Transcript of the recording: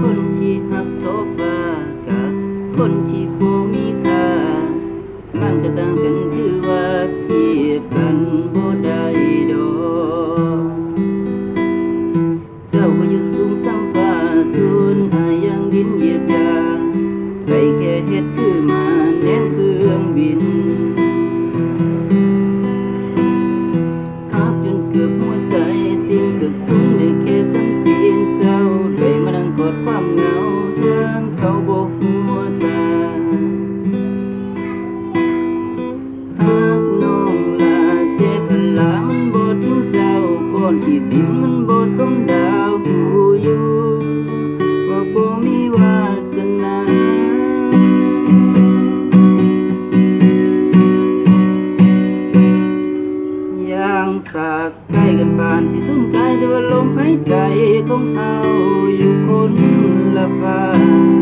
ຄົນທີ່ຮັກທໍຟ້າກັບຄົນທີ່ບໍ່ມີຄ່າ ມັນກະຕ່າງກັນຄືວ່າ ທຽບກັນບໍ່ໄດ້ດອກ. ເຈົ້າກໍຢູ່ສູງສ່ຳຟ້າ ສ່ວນອ້າຍຢ່າງດິນຢຽບຢາ ໄດ້ແຄ່ເຮັດຄືໝາແນມເຄື່ອງບິນ. ຮັກຈົນເກືອບຫົວໃຈສິ້ນກະສຸນ ໄດ້ແຄ່ສັນຕີນເຈົ້າ ໄດ້ມານັ່ງກອດຄວາມເຫງົາ ຍາມເຂົາບໍ່ຮູ້ສາ. ຮັກນ້ອງຫຼາຍແຕ່ພະລາມັນບໍ່ເຖິງເຈົ້າ ກ້ອນຂີ້ດິນມັນບໍ່ສົມດາວ ຮູ້ຢູ່ວ່າບໍ່ມີວາສະໜາ. ຢ່າງສາກ ໃກ້ກັນປານຊິສູນກາຍ ແຕ່ວ່າລົມຫາຍໃຈຂອງເຮົາຢູ່ຄົນລະຟາກ.